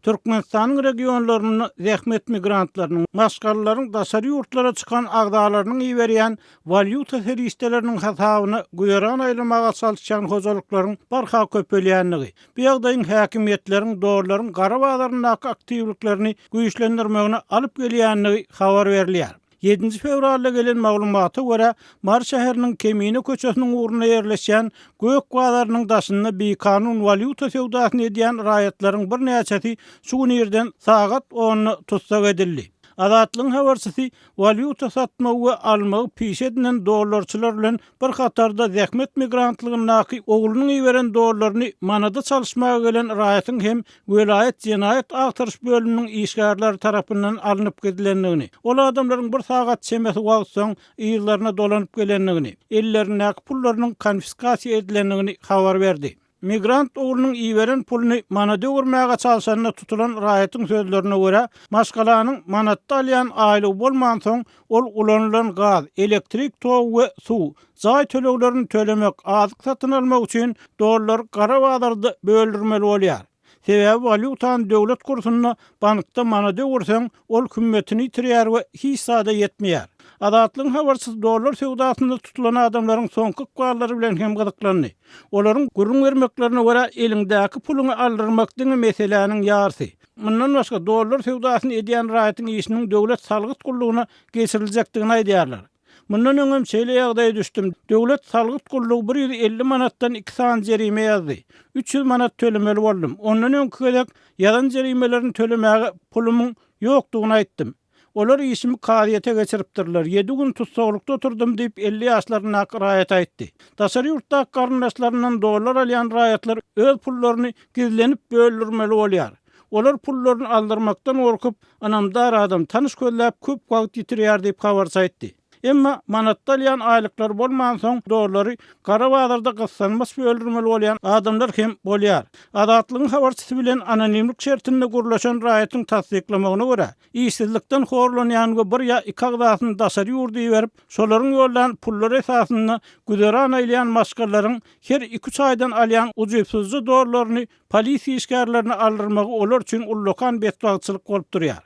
Türkmenistanyň regionlarynda zähmet migrantlarynyň, maşgalalaryň daşary ýurtlara çykan agzalarynyň iberýän walýuta serişdeleriniň hasabyna güzeran aýlamaga çalyşýan hojalyklaryň barha köpelýändigi, bu ýagdaýyň häkimiýetleriň dollaryň gara bazaryndaky aktiwliklerini güýçlendirmegine alyp gelýändigi habar berilýär. Ýedinji fewralda gelen maglumata görä, Mary şäheriniň Kemine köçesiniň ugrunda ýerleşýän Gök bazarynyň daşynda bikanun walýuta söwdasyny edýän raýatlaryň birnäçesi şu gün irden sagat onda tussag edildi. Azatlygyň habarçysy walýuta satmagy we almagy pişe edinen dollarçylar bilen bir hatarda zähmet migrantlygyndaky oglunyň iberen dollaryny manada çalyşmaga gelen raýatyň hem welaýat jenaýat agtaryş bölüminiň işgärleri tarapyndan alnyp gidilendigini, ol adamlaryň bir sagat çemesi wagt soň yzlaryna dolanyp gelendigini, ellerindäki pullarynyň konfiskasiýa edilendigini habar berdi. Migrant oglunyň iberen puluny manada öwürmäge çalşanda tutulan raýatyň sözlerine görä, maşgalanyň manatda alýan aýlygy bolmansoň, ol ulanylan gaz, elektrik togy we suw, jaý töleglerini tölemek, azyk satyn almak üçin dollary gara bazarda böldürmeli bolýar. Sebäbi walýutany döwlet kursunda bankda manada öwürseň, ol hümmetini ýitirýär we hiç zada ýetmeýär. Azatlygyň habarçysy dollar söwdasynda tutulan adamlaryň soňky ykballary bilen hem gyzyklandy. Olaryň gürrüň bermeklerine görä, eliňdäki puluňy aldyrmak diňe meseläniň ýarysy. Mundan başga, dollar söwdasyny edýän raýatyň işiniň döwlet salgyt gullugyna geçiriljekdigini aýdýarlar. Mundan öňem şeýle ýagdaýa düşdüm. Döwlet salgyt gullugy 150 manatdan iki sany jerime ýazdy. 300 manat tölemeli boldum. Ondan öňki gezek ýazan jerimelerini tölemäge pulumyň ýokdugyny aýtdym. Olar işimi kazyýete geçiripdirler. Ýedi gün tussaglykda oturdym diýip, 50 ýaşlaryndaky raýat aýtdy. Daşary ýurtdaky garyndaşlaryndan dollar alýan raýatlar öz pullaryny gizlenip böldürmeli bolýar. Olar pullaryny aldyrmakdan gorkup, ynamdar adam, tanyş gözläp köp wagt ýitirýär diýip, habarçy aýtdy. Emma manatda alýan aýlyklary bolmansoň, dollary gara bazarda gyssanmaç böldürmeli bolýan adamlar hem bolýar. Azatlygyň habarçysy bilen anonimlik şertinde gürleşen raýatyň tassyklamagyna görä, işsizlikden horlanýan we bir ýa iki agzasyny daşary ýurda iberip, şolaryň ýollan pullary esasynda güzeran aýlaýan maşgalalaryň her iki-üç aýdan alýan ujypsyzja dollaryny Polisiýa işgärlerini aldyrmagy olar üçin ullakan betbagtçylyk bolup durýar.